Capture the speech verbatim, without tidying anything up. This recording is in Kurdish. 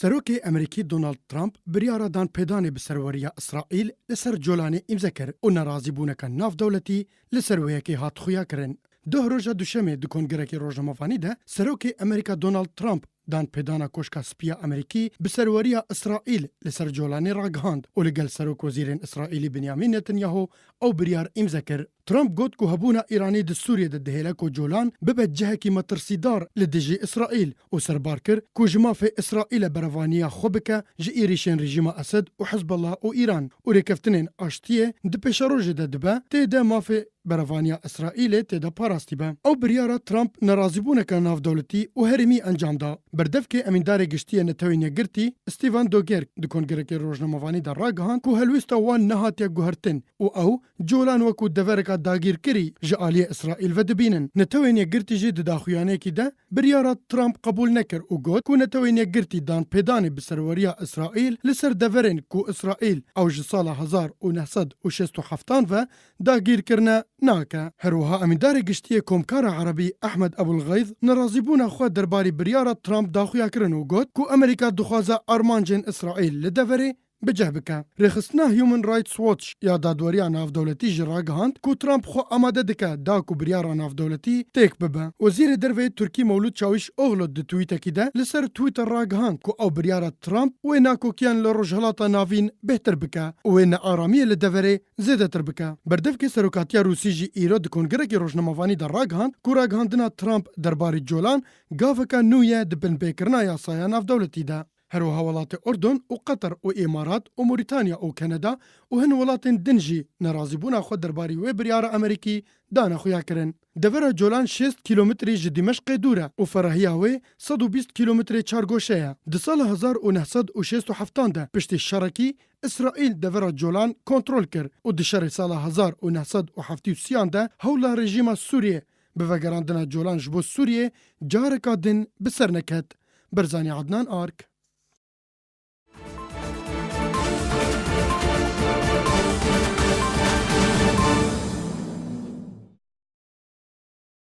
Serokê Amerîkî Donald Trump biryara danpêdanê bi serweriya Îsraîl li ser Colanê îmze kir û nerazîbûneke navdewletî li ser wê yekê hat xuyakirin. Doh roja Duşemê di Kongerekî Rojnamevanî de Serokê Amerîka Donald Trump danpêdana Koşka Spî ya Amerîkî bi serweriya Îsraîl li ser Colanê ragihand û li gel Serokwezîrên Îsraîlî Binyamîn Netanyahu ew biryar îmze kir. Trump got ku hebûna Îranî di Sûriyê de dihêle ku Colan bibe cihekî metirsîdar li dijî Îsraîl û serbar kir ku ji mafê Îsraîlê berevaniya xwe bike ji êrîşên rejîma Esed û Hizbullah û Îran û rêkeftinên aştiyê di pêşerojê de dibe, tê de mafê berevaniya Îsraîlê tê de parastî be. Ew biryara Trump nerazîbûneke navdewletî û herêmî encam da. Berdevkê Emîndarê Giştî yê Netewên Yekgirtî Stephen Dujarric di Kongerekê Rojnamevanî de ragihand ku helwêsta wan nehatiye guhertin û ew Colan wekû devereka dagîrkirî ji aliyê Îsraîl ve dibînin. Netewên Yekgirtî jî di daxuyaniyekî de biryara Trump qebûl nekir û got ku Netewên Yekgirtî danpêdanê bi serweriya Îsraîl li ser deverên ku Îsraîl ew ji sala hezar û neh sed û şêst û heftan ve dagîr kirine nake. Her wiha Emîndarê Giştî yê Komkara Erebî Ehmed Ebulxeyz nerazîbûna xwe derbarî biryara Trump daxuya kirin û got ku Amerîka dixwaze armancên Îsraîl li deverê bi cih bike. Rêxistina Human Rights Watch ya Dadweriya Navdewletî jî ragihand ku Trump xwe amade dike da ku biryara navdewletî têk bibe. Wezîrê Derve yê Tirkî Mewlûd Çawîşoglu di twîtekî de li ser Twitter ragihand ku ew biryara Trump wê nakokiyan li Rojhilata Navîn bêhtir bike û wê nearamiyê li deverê zêdetir bike. Berdevkê Serokatiya Rûsî jî îro di Kongerekî Rojnamevanî de ragihand ku ragihandina Trump derbarê Colan gaveka nû ye di binpêkirina yasaya navdewletî de. Her wiha welatê Urdun û Qeter û Îmarat û Morîtanya û Kanada û hin welatên din jî nerazîbûna xwe derbarî wê biryara Amerîkî dane xuya kirin. Devera Colan şêst kîlometrî ji Dîmeşqê dûr e û ferahiya wê sed û bîst kîlometrê çargoşe ye. Di sala hezar û neh sed û şêst û heftan de piştî şerekî Îsraîl devera Colan kontrol kir û di şerê sala hezar û neh sed û heftê û sêyan de hewla rejîma Sûriyê bi vegerandina Colan ji bo Sûriyê careka din bi ser neket. Berzanî Adnan Ark.